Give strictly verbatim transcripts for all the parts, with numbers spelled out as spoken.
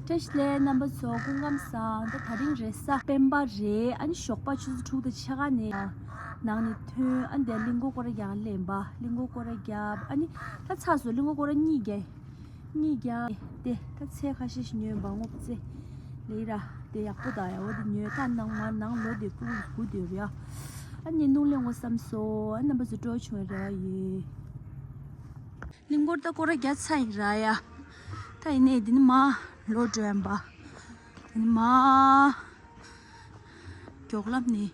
བཀྲ་ཤིས་བདེ་ལེགས་རྣམ་པ་ཚོ། སྐུ་ཁམས་བཟང་། ད་དེ་རིང་རེས་གཟའ་སྤེན་པ་རེད། ཨ་ནི་ཞོགས་པ་ཆུ་ཚོད་དྲུག་དང་ཕྱེད་ཀ་ནས་ནང་ནས་ཐོན། ཨ་ནི་དེ་གླིང་སྐོར་སྐོར་ར་རྒྱག་ལེན་པ། གླིང་སྐོར་སྐོར་ར་རྒྱབ། ཨ་ནི་ད་ཚར་སོང་། གླིང་སྐོར་སྐོར་ར་གཉིས་རྒྱག་གཉིས་རྒྱག་དེ་ད་ཚལ་ཁ་ཤས་ཤིག་ཉོས་པ། སྔོ་ཚལ་ལེགས་ར་དེ་ཡག་པོ་ད་ཡག་པོ་དེ་ཉོས། ད་ནང་མ་ནང་ལོག་དེ་ཕྲུ་གུ་སྒུག་བསྡད་ཡོད་རེད། ཨ་ནི་སྣུམ་ལེན་དགོས་བསམ་སོང་། ཨ་རྣམ་པ་ཚོ་སྤྲོ་བྱུང་བའི་རེ་བ་ཡོད། གླིང་སྐོར་ད་སྐོར་ར་རྒྱག་ཚར་ཡིན་ར་ཡ། ད་ཡིན་ནའི་འདི་ནི་མར་ལོག་འགྲོ་ཡིན་པ། འདི་ནི་མར་མགྱོགས་ལམ་ནས་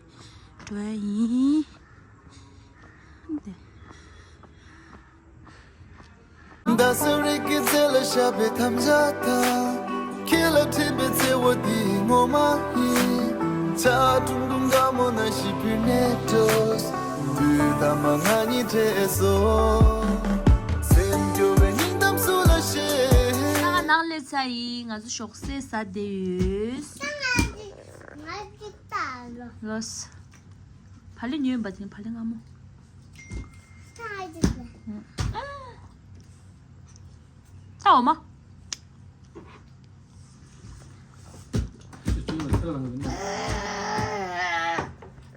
འགྲོ་ཡ་ཡིན། འདི། ད་ང་ནང་སླེབས་ཚར་ཡིན། ང་ཚོ་ཞོགས་ཟས་ཟ་བསྡད་ཡོད། ལོས། བག་ལེབ་ཉོས་ཡིན་པ་དེ་ནི་བག་ལེབ་མངར་མོ། ཚ་འོ་མ།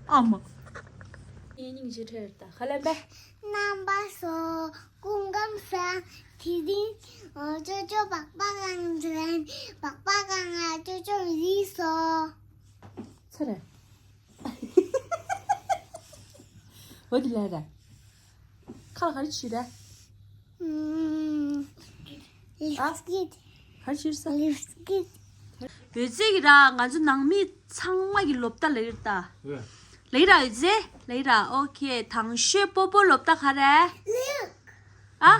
ཨ་མ། ངའི་སྙིང་རྗེ་ཁྲེལ་ད་ཁ་ལན་པས། རྣམ་པ་ཚོ་སྐུ་ཁམས་བཟང་། དེ་རིང་ཅོ་ཅོ་སྦག་སྦག་གང་ཟེར། སྦག་སྦག་གང་ང་ཅོ་ཅོ་རིག་སོ། ཚ་རེད། འོ་དེ་ལ་ར། ཁ་ལ་ག་རེ་བྱེད་ར། ཨམ། ལིབ་སི་ཀིཊ། ག་རེ་བྱེད་ས། ལིབ་སི་ཀིཊ། འོད་ཟེར་གྱིས་ར་ང་ཚོ་ནང་མི་ཚང་མ་གི་ལོ་ཏོག་ལབ་ཀྱི་རེད་ད། ལབ་ཀྱི་ར་འོད་ཟེར། ལབ་ཀྱི་ར། ཨོ་ཁེ། དང་ཤོས་པོ་པོ་ལོ་ཏོག་ག་རེ། ལུག་ཨ།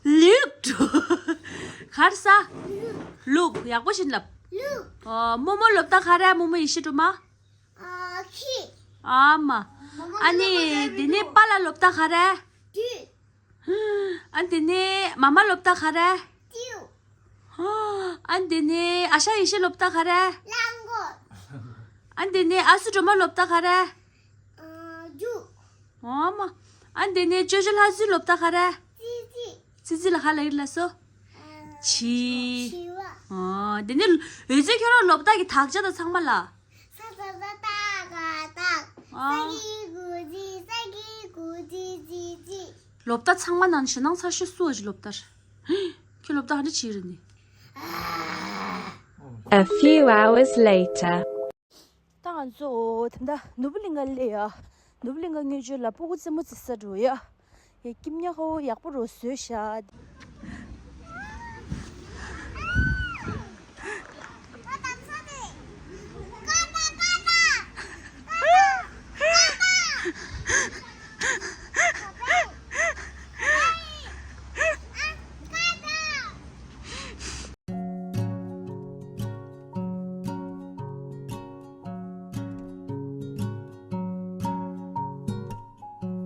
ལུག་ག་རེ་ཟ། ལུག་ཡག་པོ་བྱས་ནས་ལབ། ལུག་ཨོ། རྨོ་མོ་ལོ་ཏོག་ག་རེ། རྨོ་མོ་ཡེ་ཤེས་སྒྲོལ་མ། ཨ་ཁི། ཨ་མ། ཨ་ནི་དེ་ནས་པཱ་ལགས་ལོ་ཏོག་ག་རེ། དུས། ཨ་ནི་དེ་ནས་མ་མ་ལོ་ཏོག་ག་རེ། ཏིའུ། ཨ་ནི་དེ་ནས་ཨ་ཤ་ཡེ་ཤེས་ལོ་ཏོག་ག་རེ། གླང་གོག་ཨ་ནི་དེ་ནས་ཨ་སུ་སྒྲོལ་མ་ལོ་ཏོག་ག་རེ། ཨ། རྒྱུག་ཨ་མ། ཨ་ནི་དེ་ནས་ཅོ་ཅོ་ལྷ་སུའི་ལོ་ཏོག་ག་རེ། ཙི་ཙི། ཙི་ཙི་ལ་ག་ལབ་ཀྱི་རེད་ལབ་སོང་། ཨ། བྱི། བྱི་བ། ཨ། དེ་ནས་འོད་ཟེར་ཁྱོད་རང་ལོ་ཏོག་གི་དག་ཆ་དང་ཚང་མ་ལ། ས་ས་ས་ཏ་ག་ཏག་ཨ། ས་གི་གུ་ཙི། ས་གི་གུ་ཙི་ཙི་ཙི། ལོ་ཏོག་ཚང་མ་ནང་ཞེད་སྣང་ཚ་ཤོས་སུ་བ་ཞིག་ལོ་ཏོག་ཁྱོད་ལོ་ཏོག་ག་འདྲ་བྱེད་ཀྱི་རེད་ནི། A few hours later. ད་ང་ཚོ་དེ་འདྲ་ནོར་བུ་གླིང་ག་སླེབས་ཡ། ནོར་བུ་གླིང་ག་མངོན་བརྗོད་ལ་སྤུ་གུ་རྩེད་མོ་རྩེ་ས་འགྲོ་ཡ། ཡ་སྐྱིད་ཉག་ཧོ་ཡག་པོ་རུ་བཟོས་ཤག་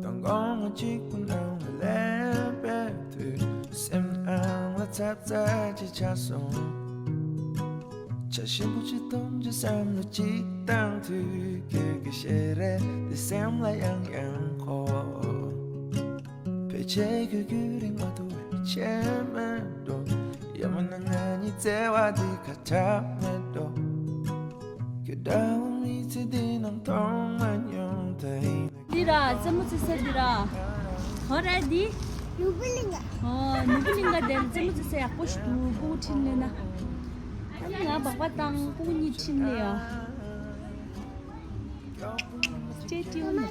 དང་དགོང་མོ་གཅིག་པུ་ནང་ལ་སླེབས་པའི་དུས། སེམས་ནང་ལ་འཚབ་འཚབ་ཅིག་ཆགས་སོང་། ཆ་ཞིམ་པོ་ཅིག་འཐུང་རྒྱུ་བསམ་བློ་ཅིག་བཏང་དུས། ཁྱོད་ཀྱི་ཞལ་རས་དེ་སེམས་ལ་ཡང་ཡང་འཁོར། ཕལ་ཆེར་ཁྱོད་རྒྱུན་རིང་མ་ཐུབ་པའི་ཆད་མེད་འགྲོ། ཡང་མིན་ན་ང་གཉིས་བརྩེ་བ་འདི་ཁ་གྲག་མེད་འགྲོ། ཁྱོད་འདྲ་བོ་མི་ཚེ་འདི་ནང་མཐོང་མ་མྱོང་ད་ཡིན། འདི་ར་རྩེད་མོ་རྩེ་ས་འདི་ར། ཧོ་ར་འདི། ནོར་བུ་གླིང་ག་ཨོ་ནོར་བུ་གླིང་ག་དེར་རྩེད་མོ་རྩེ་ས་ཡག་པོ་ཞིག་འདུག་སྤུ་གུ་ཁྲིད་སླེབས་ན། ཨ་ནི་ང་སྦག་སྦག་དང་སྤུ་གུ་གཉིས་ཁྲིད་སླེབས་ཡ། Stay tuned.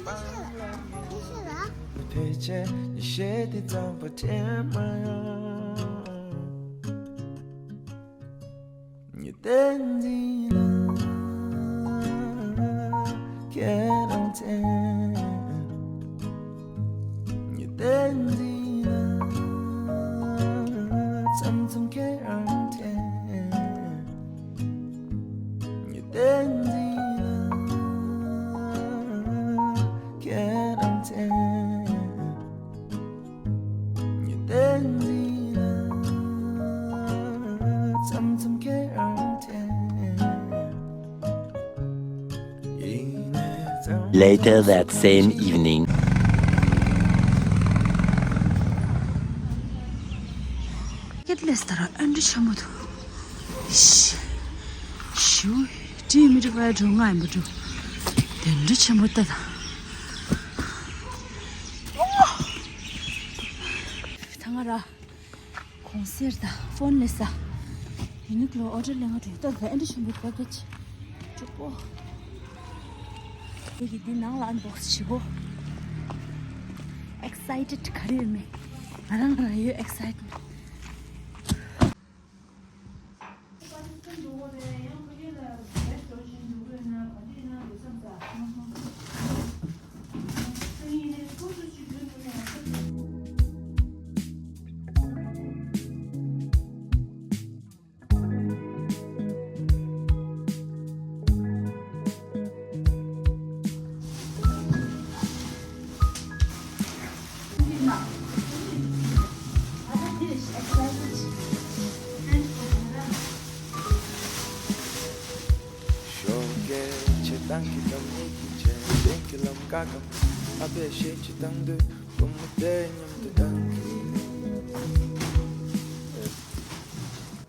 Later that same evening. ཁྱེད་ལས་ད་ར་ཨན་འདྲི་ཆ་མོ་དུ། ཞུ། བྲིས་མི་འགྲིག་པ་འགྲོ་ང་ཡིན་པ་འགྲོ། དེ་འདྲ་ཆེན་པོ་ལྟ་དང་། ད་ང་ར་གོང་སེར་དང་ཕོན་ལས་ས། ཡུ་ནིག་ལོ་ཨོ་ཌར་ལེན་ག་འགྲོ་ཡོད་ད། ཨེ་འདྲ་ཆེན་པོ་པ་ཀེ་ཇི་དྲུག་པོ། ཁྱེད་ཀྱིས་འདི་ནང་ལ་ཨན་བོག་སི་བྱེད་གོ། ཨེག་སའི་ཊེཌ་ག་རེ་ཡོད་མེད། ང་རང་ང་རང་ཡོད་ཨེག་སའི་ཊི་མེན་ཊི། ཞོགས་ཀས་ཆེ་ཏང་གི་གཏམ་ཉེས་ཀྱི་ཆེ་སྟེང་གི་ལམ་ཀ་གམ་ཨ་ཕས་ཤེས་ཅི་བཏང་འདོད་བུ་མོ་དེ་མཉམ་དུ་བཏང་གི།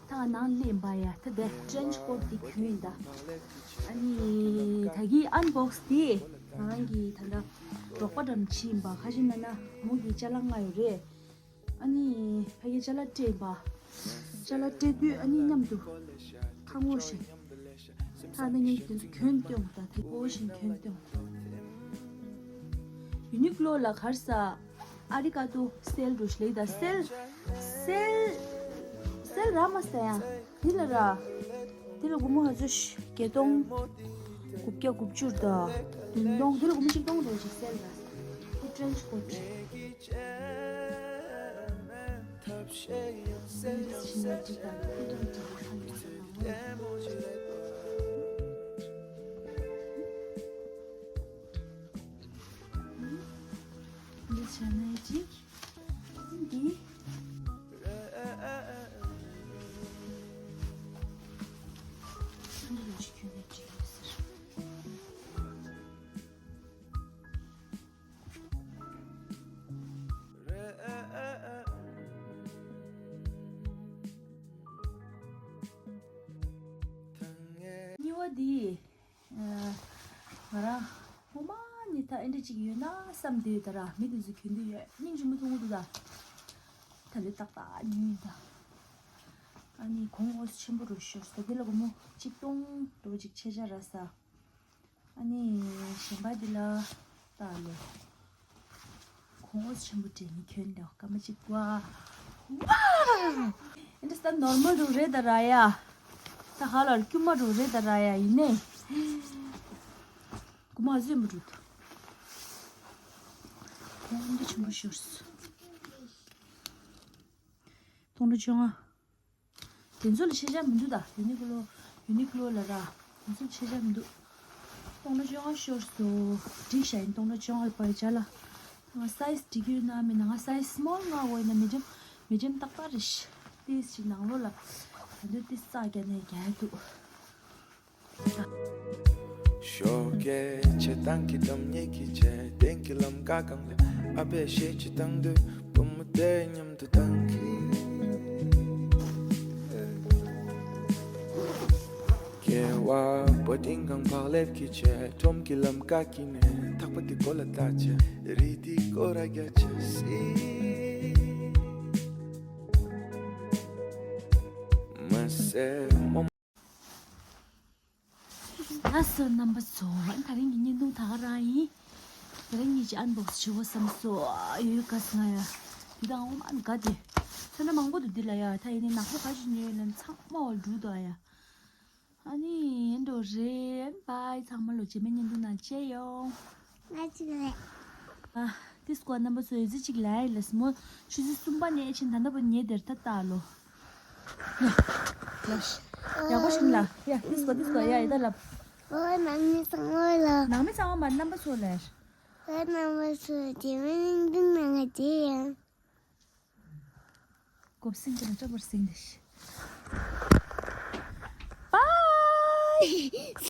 ད་ནང་སླེབས་པ་ཡ་ད་དེ་ཊྲེན་ཆི་ཀོ་ཊི་དེ་གྱོན་ཡིན་ད། ཨ་ནི་ད་གི་ཨན་བོག་སི་དེ་ང་རང་གི་ད་ལྟ་རོགས་པ་འགྲམ་ཕྱིན་པ་ཁ་ཤས་ན་ན་མོ་གི་ཅ་ལག་ལྔ་ཡོད་རེད། ཨ་ནི་ཕ་གི་ཅ་ལག་སྤྲད་པ། ཅ་ལག་སྤྲད་དུས་ཨ་ནི་མཉམ་དུ་ཁ་ངོ་ཞིག་ད་ནི་ངས་དེ་ཚོ་གྱོན་སྟོན་ད་དེ་ཨོ་ཞིག་གྱོན་སྟོན། ཡུ་ནིག་ལོ་ལ་གར་ས་ཨ་རི་ཀ་ཏུ་སེལ་རུ་ལེགས་ད་སེལ་སེལ་སེལ་ར་མ་ས་ཡ་དེ་ལ་ར་དེ་ལ་སྒོར་མོ་ཧ་ཚོ་བརྒྱད་སྟོང་དགུ་བརྒྱ་དགུ་བཅུ་ད་བདུན་སྟོང་དེ་ལ་སྒོར་མོ་གཅིག་སྟོང་རེ་ཞིག་སེལ་ད་དེ་ཊྲེན་ཆི་ཀོ་ཊི། འདི་བྱས་ན་ཅིག་འདི། འདི་ལོ་ཅིག་ཁྱོད་ནས་བྲིས་ཡོད་ཟེར། གཉིས་པ་འདི། ང་རང་ངོ་མ་ནི་ད་ཨེ་འདྲ་ཅིག་ཡོད་ན་བསམ་བསྡད་ཡོད་ད་ར། མི་དེ་ཚོ་གྱོན་དུ་ཡོད་སྙིང་རྗེ་མོ་མཐོང་གི་འདུག་ད། ད་ལས་ཏག་ཏག་ཉོས་ཡིན་ད། ཨ་ནི་གོང་འོས་ཆེན་པོ་རུ་ཤོར་སོ་དེ་ལ་སྒོར་མོ་གཅིག་སྟོང་འགྲོ་ཅིག་ཆེ་ཆ་ར་ས། ཨ་ནི་གཞན་པ་འདི་ལ་ལྟ་ལོ། གོང་འོས་ཆེན་པོ་དྲན་ནི་ཁྱོན་ལ་སྐར་མ་གཅིག་བ། ཝའོ། ཨེ་འདྲ་ས་ནོར་མལ་རུ་རེད་ད་ར་ཡ། ད་ཧ་ལ་དཀྱུས་མ་རུ་རེད་ད་ར་ཡ་ཡིན་ནའི། གོ་མ་བཟོས་མི་འགྲུབ་ད། གོང་འོས་ཆེན་པོ་ཤོར་སོ། སྟོང་ཕྲག་བཅོ་ལྔ། དེ་ཚོ་ལ་ཤེས་བྱ་མི་འདུག་ད། ཡུ་ནིག་ལོ། ཡུ་ནིག་ལོ་ལ་ར། དེ་ཚོ་ལ་ཤེས་བྱ་མི་འདུག་སྟོང་ཕྲག་བཅོ་ལྔ་ཤོར་སོང་། འགྲིག་ཤག་ཡིན་སྟོང་ཕྲག་བཅོ་ལྔ་པའི་ཅ་ལག་ང་སའི་ཛི་འགྲིག་གི་ཡོད་ན་མེད་ན། ང་སའི་ཛི་སི་མོལ་ང་འོ་ཡིན་ན་མི་འཇམ་མི་འཇམ་ཏག་ཏག་རེད་ཤག་ཏིས་ཅིག་ནང་ལོགས་ལ་ད་དུང་ཏིས་རྩ་རྒྱ་ནས་རྒྱག་འདུག་ཞོགས་ཀས་ཆེ་ཏང་གི་གཏམ་ཉེས་ཀྱི་ཆེ་སྟེང་གི་ལམ་ཀ་གང་ལ་ཨ་ཕས་ཤེས་ཅི་བཏང་འདོད་བུ་མོ་དེ་མཉམ་དུ་བཏང་གི། སྐྱེ་བ་པོ་ཏིང་གང་བག་ལེབ་ཀྱི་ཆེ་ཁྲོམ་གྱི་ལམ་ཀ་གི་ནས་ཐག་པ་དེ་གོ་ལ་ལྟ་ཆེ་རི་དེ་གོ་ར་རྒྱ་ཆེ་སི་མ་སེ་མོ། ལགས་སོ་རྣམ་པ་ཚོ། ད་རིང་གི་བརྙན་ཐུང་ད་ག་རང་ཡིན། ད་རིང་གཉིས་ཀྱི་ཨན་བོག་སི་བྱེད་དགོས་བསམ་སོ། ཡོད་ག་སི་ང་ཡ། དེ་དང་འོ་མ་དགའ་དེ། ཚོན་ཁྲ་མང་པོ་འདུག་འདི་ལ་ཡ། ད་ཡིན་ནའི་ནག་པོ་ག་ཅིག་ཉོས་ལན་ཚང་མ་འོ་འབྲུ་དོ་ཡ། ཨ་ནི་ཨེ་འགྲོ་རེད། བའི་ཚང་མ་ལོ་རྗེས་མའི་བརྙན་ཐུང་ནང་མཇལ་ཡོང་། ང་ཅིག་རེད། ཨ། ཏིས་ཀོ་རྣམ་པ་ཚོ་ཡོད་ཚད་ཅིག་ལ་ཡི་ལ་སི་མོ། ཆུ་ཚོད་གསུམ་པ་ནས་ཕྱིན་ད་ལྟ་བར་ཉལ་དེར་ད་ལྟ་ལོ། ཡ། ཡ། ཡག་པོ་ཞིག་ལ། ཡ། ཏིས་ཀོ་ཏིས་ཀོ་ཡ་ཡི་ད་ལབ། ཨོ་ནང་མི་ཚང་མ་ལ། ནང་མི་ཚང་མ་མ་རྣམ་པ་ཚོ་ལ། ཨོ་རྣམ་པ་ཚོ་རྗེས་མའི་བརྙན་ཐུང་ནང་མཇལ་ཡོང་། གོབ་སེང་གི་ནང་སྐྲ་བར་སེང་ནས། པའི།